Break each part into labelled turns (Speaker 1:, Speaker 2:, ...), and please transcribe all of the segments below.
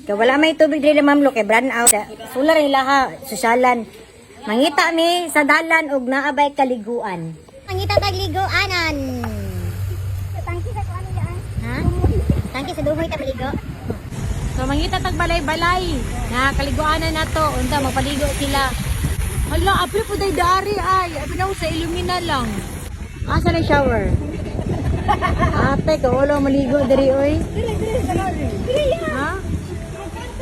Speaker 1: Kay wala may tubig diri Ma'am Lo kay brand out. Solar ila ha, sosyalan. Mangita mi sa dalan og naabay kaliguan.
Speaker 2: Mangita tag liguanan. Tangki sa kuan niya. Ha? Tangki sa duhoy ta maligo.
Speaker 1: So mangita tag balay-balay na kaliguanan nato unta magpaligo sila. Hala, apli po day dari ay. Abi na sa Illumina lang. Asa na shower? Ate, kaulo maligo diri oy. Ha?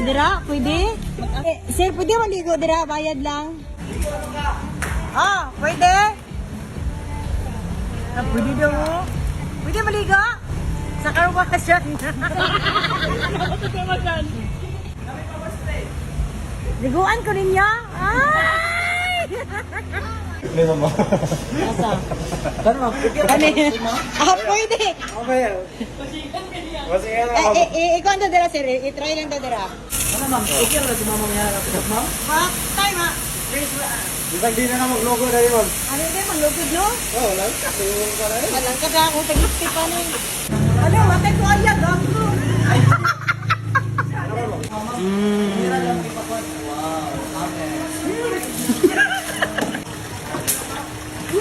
Speaker 1: Dira, pwede? Eh, sir, pwede maligo dira, bayad lang. Ah, pwede? Ah, pwede daw. Oh. Pwede maligo? Sa car wash yan. Liguan ko ninyo? Ay!
Speaker 3: May mama.
Speaker 1: Asa?
Speaker 3: Ano ma'am?
Speaker 1: Ano? Ah, pwede.
Speaker 3: Okay. Masingan na
Speaker 1: Eh,
Speaker 3: ma'am.
Speaker 1: eh, eh, ikaw ang dara, sir. I-try lang dara.
Speaker 3: Ano ma'am? Okay lang si mama niya na ma'am.
Speaker 1: Patay, ma.
Speaker 3: Bisag di na na maglogo na ma'am.
Speaker 1: Ano yun, manglugod, no?
Speaker 3: Oh, lang ka. Tulong ka na eh.
Speaker 1: Walang ka na akong tag-ipti pa nun. Ano, matay ko alya, gago.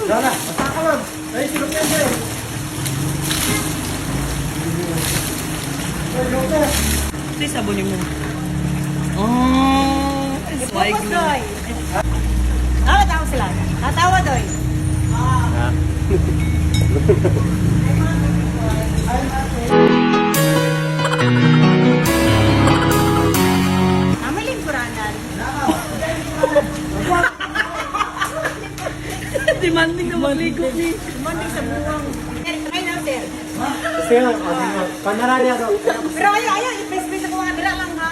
Speaker 3: Dala. Basta ka ma'am. Ay, silok yan sir. Silok na.
Speaker 4: Ito yung sabon mo. Oh, swag
Speaker 1: Focus,
Speaker 4: na.
Speaker 1: Doy. Tawa, tawa sila. Tatawa, Doy. Tama lingkuranan.
Speaker 4: Demanding na maligo ni.
Speaker 1: Demanding sa buwang. Sir, try na, sir.
Speaker 3: Sige ma'am. Pandarari ato.
Speaker 1: Pero ayaw, ayaw, i-press-press ako mga dira lang, ha?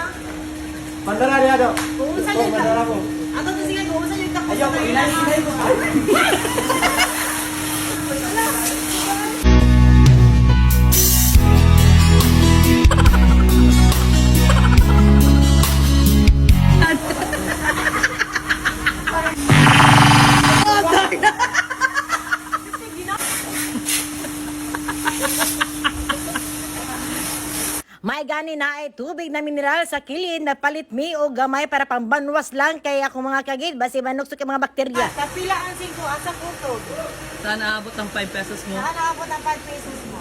Speaker 3: Pandarari ato.
Speaker 1: Kung unsa yun ka.
Speaker 3: Pandara ko.
Speaker 1: Ato to sige, kung unsa yun ka.
Speaker 3: Ayaw ko. Inay, inay ko.
Speaker 1: May gani na ay tubig na mineral sa kilid na palit mi o gamay para pambanwas lang kay akong mga kagid basi manukso kay mga bakterya. Kapila ang 5 asa kutog.
Speaker 4: Sana abot ang 5 pesos mo.
Speaker 1: Sana abot ang 5 pesos mo.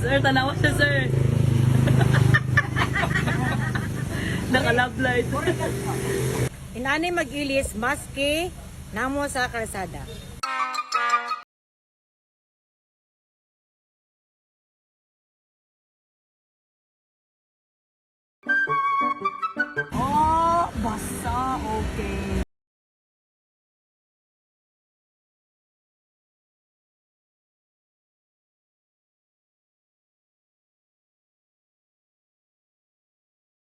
Speaker 4: Sir, tanawa siya, sir. Naka-love light.
Speaker 1: Inani mag-ilis maski namo sa kalsada.
Speaker 4: Oh, basa. Okay.